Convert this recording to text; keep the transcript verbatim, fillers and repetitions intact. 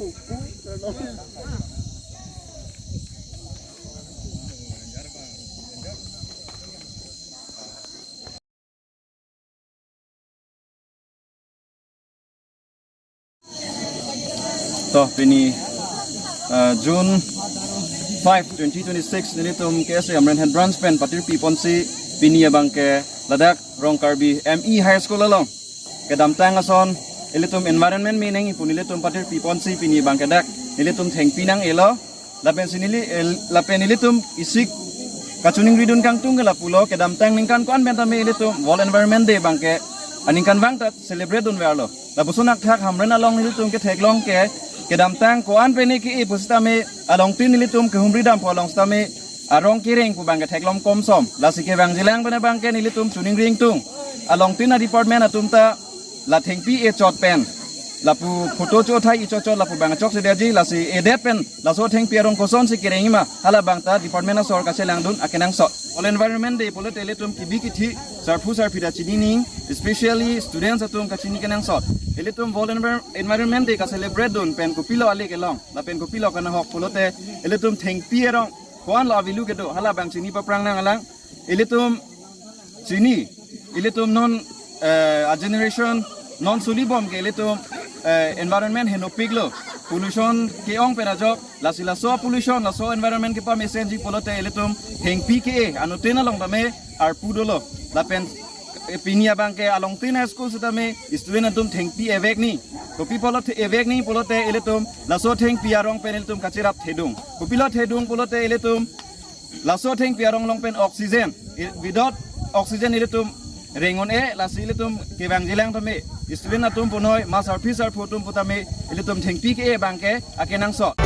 To pini, uh, June five, twenty twenty-six, nelitum K S A Hamren Head Branch pen patirpi ponsi pini abangke ladak Rong Karbi M E High School along kedamtang ason ilitum environment meaning ipu nelitum patirpi ponsi pini abangke dak nelitum thengpi nang-elo. Lapen si neli, eh, lapen ilitum isik kachiningridun kangtung ke lapulo, kedamtang ningkan ko-an pen tame ilitum World Environment Day abangke aningkanvang ta celebrate dunverlo. Lapuson akthak Hamren along nelitum ketheklong ke kedamtang ko-an pen ke-e pusitame alongtin nelitum kehumri dampo along sitame arong kereng pu abangke theklong komsom. Lasi kevangjilang pen abangke nelitum chiningri ingtung. Alongtin a-department atum ta la thengpi e chot pen lapu photo chothai e chot chot lapu abang chokche detji, lasi edet pen laso thengpi arong kosonsi kereng ma, hala abang ta department asor kachelangdun akenangsot. World Environment Day pulote ilitum kebi kethe sarpo sarpi ta chinining, especially students atum kachini kenangsot. Ilitum World Envir-, Environment Day ka-celebrate dun pen kopilo ale kelong, lapen kopilo kanahok pulote ilitum thengpi arong ko-an lo a-value kedo, hala abang chini paphrang nang alang. Ilitum chini, ilitum non, eh, a-generation non sulibom ke ilitum, eh, environment henopiklo, pollution ke-ong pen ajok, lasi laso pollution, laso environment kepamesenji pulote ilitum thengpi ke-e anuttin along tame arpu dolo. Lapen, eh, pini abangke alongtin a-school sitame student atum thengpi evek ni. Kopi pulote evek ni pulote ilitum laso thengpi arong pen ilitum kacherap thedung. Kopilo thedung pulote ilitum laso thengpi arong along pen oxygen, i-, without oxygen ilitum reng un-e, lasi ilitum kevangjilang tame, student atum punoi ma sarpi sarpo atum pu tame ilitum thengpi ke-e abangke akenangsot.